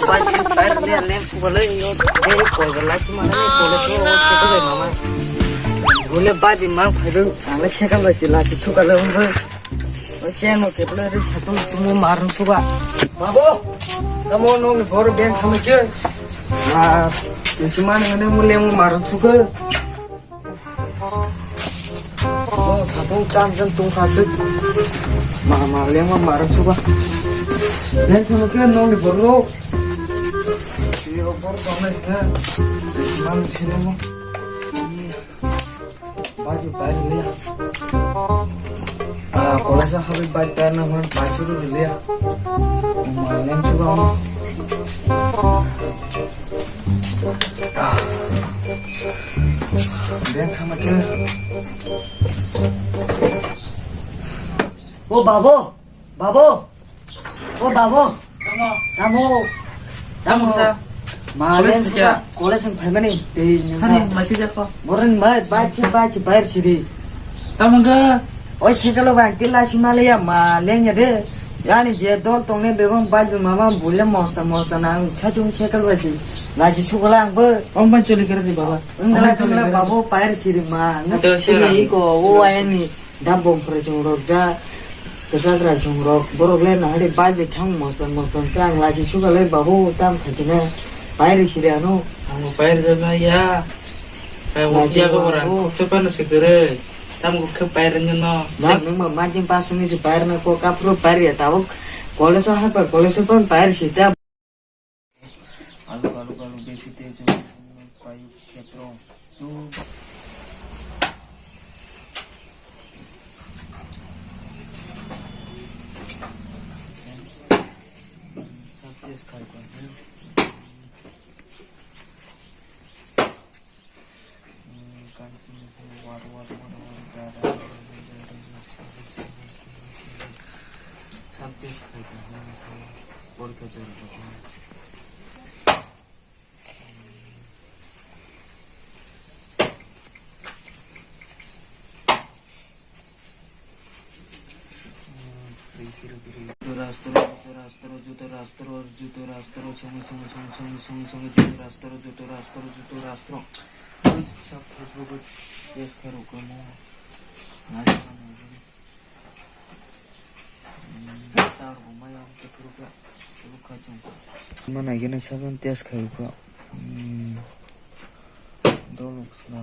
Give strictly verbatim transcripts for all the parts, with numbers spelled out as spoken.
Bai, bai, le, le, suka le, yo, le, koi ba la, cuma le, koi le, so, o, suka le, mama. Bule, bai, di, mang, phai, do, ang le, sekal bai, si, la, si, suka le, um, bai. O, chen, o, ke, bule, re, sa, tu, tu, mo, mar, suka. Mabo, tamo, no, ni, bor, ben, thame, ke. Ah, ni, cuma, ne, ne, mo, le, mo, mar, suka. Oh, satung tam jang tung khasik. Ma, ma, lengma marang suba. Leng thangma khe nongni borok. Iyo, borok tongnai khe. Mang sini mo. Baju, baju, ya. Ah, kolasa habis baju, baju, na, man, baju, dulu, ya. Ma, leng suba mo. Beng kha ma khe. O babo, babo, o babo. Tamo. Tamo. Tamo. Tamo sa. Ma college leng thikya? College wng phaimani tei nung. Hani, ha. Maisi jakho. Borok ni mai, bai si, bai si, bai si di. Tamo ga. Oi, sekalo bang, tila si maliya, ma lengya de. Yani je dol tongne bebang bai mama bulle mosta mosta na ang chachung sekal bai si. Laji chukala ang bo. Ong ban choli kere di baba. Wngkha, wngkha, babo pair sirima. Ato sini sira. Iko, o ayani. Dam bongkhoroi chongrok ja. Kwchak rai chongrok. Borok le nahari bai bai thang mostan mostan tang lachi suka le babo tam khachina. Pair siri ano. Ang pair jaba ya. Ai, lachi wajia ko orang. Chapa no sekere. Tam ko khe pair no. Na nung ma majing pasang ni si pair na ko kapro pair ya tabuk. College ha pa college pa pair sita. Alu, alu, alu, besi tejo, payu, khetro, tu. Sab test khai kar. Juto rastro, juto rastro, juto rastro, juto rastro, chongo, chongo, juto rastro, juto rastro, juto rastro. Sa Facebook o test khairok kamo. Nai sa nai. Tar bo maya ke thuru ka. Thuru ka chong. Mana gena sabon test khairok. Hmm. Dolok sna.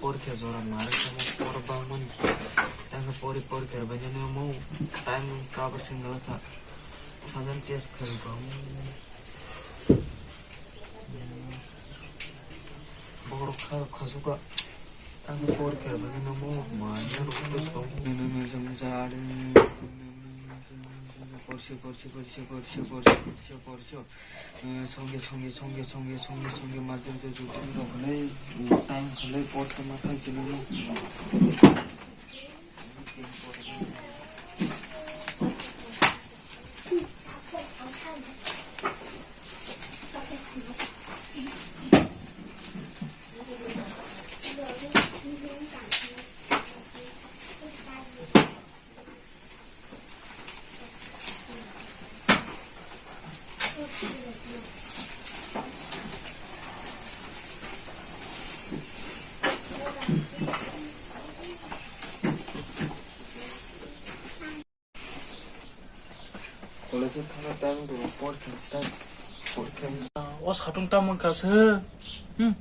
Porikha jora mare khe porok bangmani. Tangkhe pori porikha rwbainani omo time cover single kha. Sajan test kharwi kha. Borok kha khasukha. Tangkhe porikha rwbainani omo mane rwkhe song. Porsi porsi porsi porsi porsi porsi porsi porsi. Songya, songya, songya, songya, songya, songya, marjor, jor, jor, jor, rok khalai, time khalai, por khe ma thang chini no. College-o thangna time rw por khe ta por khe. O satung tamo wngkha se. Hmm.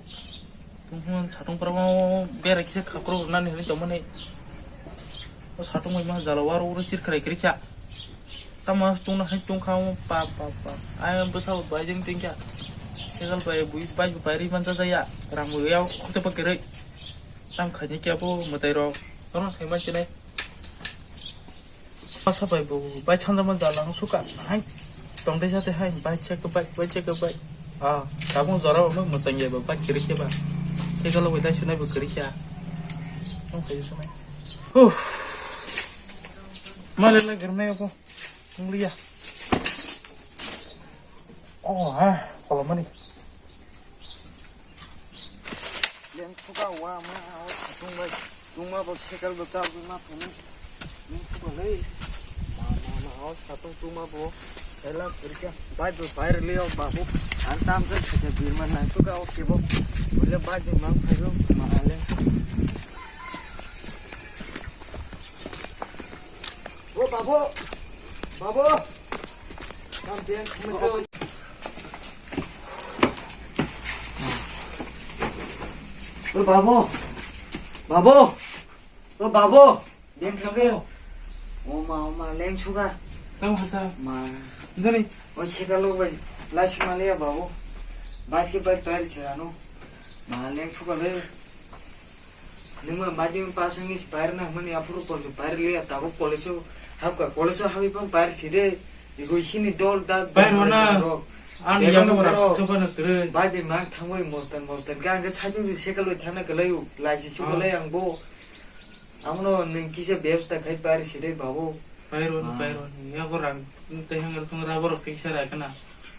Tungkha satung pora o bera kisa khakro nani hwnwi tongmani. O satung bai ma jala waro uro chir khrai khri kha. Tamo tungna hai tungkha o pa pa pa. Ai bwsa bai jeng tingkha. Segal bai bui bai bai ri man jaya. Rang bai ya khute pa kere. Tam khaini kya bo mwtai rok. Oro sai man chinai. Masa bai bo bai chanda man jala no suka. Hai. Tong dai jate hai bai chek bai bai chek bai. Ah, tabung jora bo mwchang ya bai kiri ke ba. Ke galo bai dai sunai bo kiri kya. Tong sai sunai. Huh. Male la germe ko. Ngliya. Oh, ah, kalau mani. Leng suka wa ma, o satung bai. Tungma bo sekel bo chal ma phone. Leng suka le. Ma, ma, ma, o satung tungma bo. Hello, Purika. Bai, bai, bai, Leo, babu. Ang tam sa sa birman nang tu ka, okay, bo. Boleh bai, bai, mang, bai, mang, ale. Oh, babu. Babu. Tam, tam, oh, babu. Babu. Oh, babu. Beng thangwi. Oma, oma, leng suga. Tamo hasa. Ma. Jani. O sekalo bai. Laisi maliya babu. Bai ki bai bai chirano. Ma leng suga le. Nima bai pasang ni bai na mani apuru pon bai le tabo college hapka college habi pon bai chide. Igo sini dol da. Bai rona. Ani yago rak suga na tere. Bai be mang thangwi mostan mostan. Ga ga chajung si sekalo thana kalai. Laisi suga le ang bo. Amono nwng kisa bebsta khai pari side babu. Pairo ni, ah, pairo ni. Yago rang tei hangar thung rubber rok fix ra kana.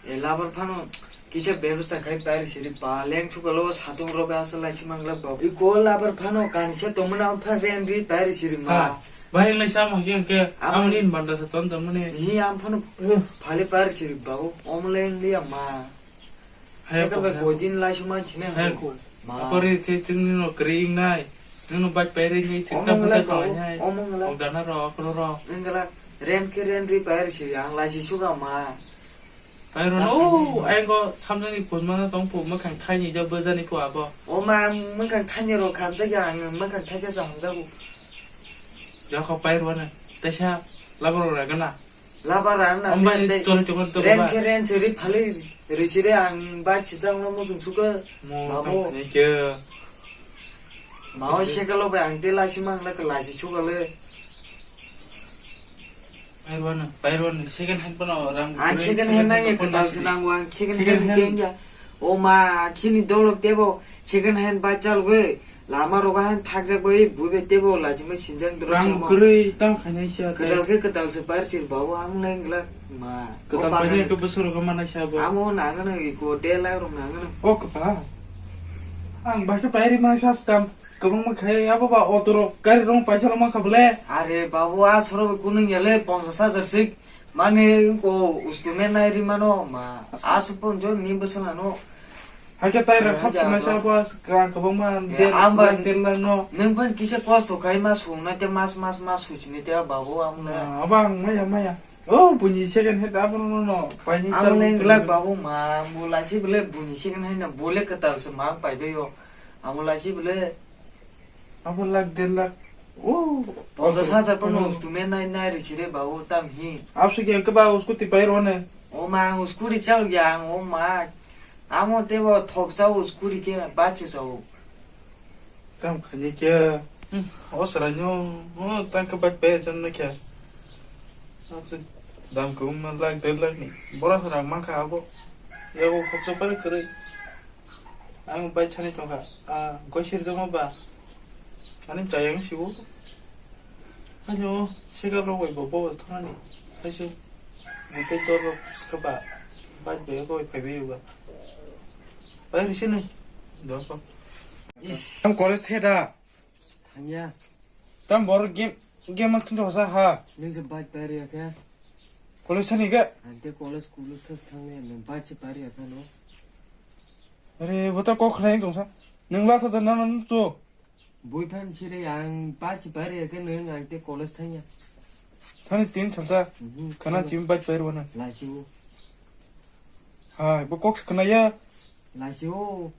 E labar phano kisa bebsta khai pari side pa leng chukalo satung rok asa lai chimang la babu. Iko labar phano kanisa tongmana pha ren ri pari side ma. Ha, bahai lai sa ma ke ke. Amo, amoni banda sa ton ton mane. Ni am phano, eh, phale pari side babu. Om leng li ma. Hai, sekal bai kok, koi din lai suma chine hai, hai ko. Ma. Apari khe chwngni no kring nai. Nino bike pai ring nai, chwngta omong bwsa lai tong ko, lai nai. Omong lai. Kok dana ro, kro ro. Ningala rem khe ren ri pai ri si, ang lai si suga ma. Pai ro no, ai ko samjani pujma na tong pu, mwkhang thaini ja bwjani pu abo. O ma, mwkhang thaini ro khamsa ya, ang mwkhang thaisa sa hamjago. Ya kho pai ro na, tesa labro ra gana. Labar ang na. Ambai ren tei chol chol to ren ba. Khe ren siri phali risire ang ba chichang no muchung suka. Mo. Mabo. Tong phani ke. Mao sekalo bai ang te laisi mang la ka laisi suka le. Pairwan, pairwan second hand pano rang. Ang second hand nang ek tal se nang wang second hand. Second hand. Kengya. O ma chini dolok tebo second hand ba chal we. Lama rogo han thakjak bai bui bai tebo lachimai sinjak drop. Rang samo kwrwi tam khainai sia te. Kwtal khe kwtal se bar chil babu ang leng glak ma. Kwtal. O paine bagwi. Ke bwswk rogo manai sia bo. Amo nangano iko de lakh rok nangano. O kwpal. Ang bai khe pairi manai sia stam kwbangma khai abo ba auto rok gari rok paisa rok mankha bole. Are babu a soro kunung yale ponchash hajar sik. Mane ko ustume nai ri mano ma. Asuk pon jon ni bwswng ano. Hakhe tai rang khap tunai sa ba ka kwbangma der lakh, der lakh no. Nwng phan kisa kosto khai ma sung na te mas mas mas suchini te babu amna. Ah, abang maya maya. Oh, buini second hand abono no, no. Paini. Amna glak babu ma, bo laisi bole buini second hand na bole kwtal se ma pai be yo. Amo laisi bole. Abo lakh, der lakh. Oh. Ponchash hajar pono ustume nai, nai ri chire ba, o tam hi. Absuk ya ke ba, scooty pai ro ne. O ma, ang scooty chal ya, ang o ma. Amo te bo thok chao scooty ke, ba che chao. Tam khani ke. Hmm. O sara nyo, o tang ke bat pe chan na kya. Absuk dam ko ma lakh, der lakh ni. Bora sara ma kha abo. Ya bo khoksa pare kare. Ang bai chani tongkha, ah, goi sirjakma ba. Ani chayang sibo. Ano, sega rok bai bo, bo thani. Kaisu. Bukai tor rok kaba. Bai bai ko bai bai ba. Bai risini. Doko. Is. Tam college the da. Thangya. Tam bor game, game ang thung sa ha. Nung se bike pai riya khe? College thani ga? Ante college kulus thas thang ne, nung bike se pai riya khe no? Are, bota kok khnai tong sa. Nung la tha da na na tu. Bui phan chire ang bike se pai riya khe nung ante college thangya. Thani tin salsa. Mhm. Khana chim bike pai rwana. Laisi o. Hai, bo kok khnaya. Laisi o.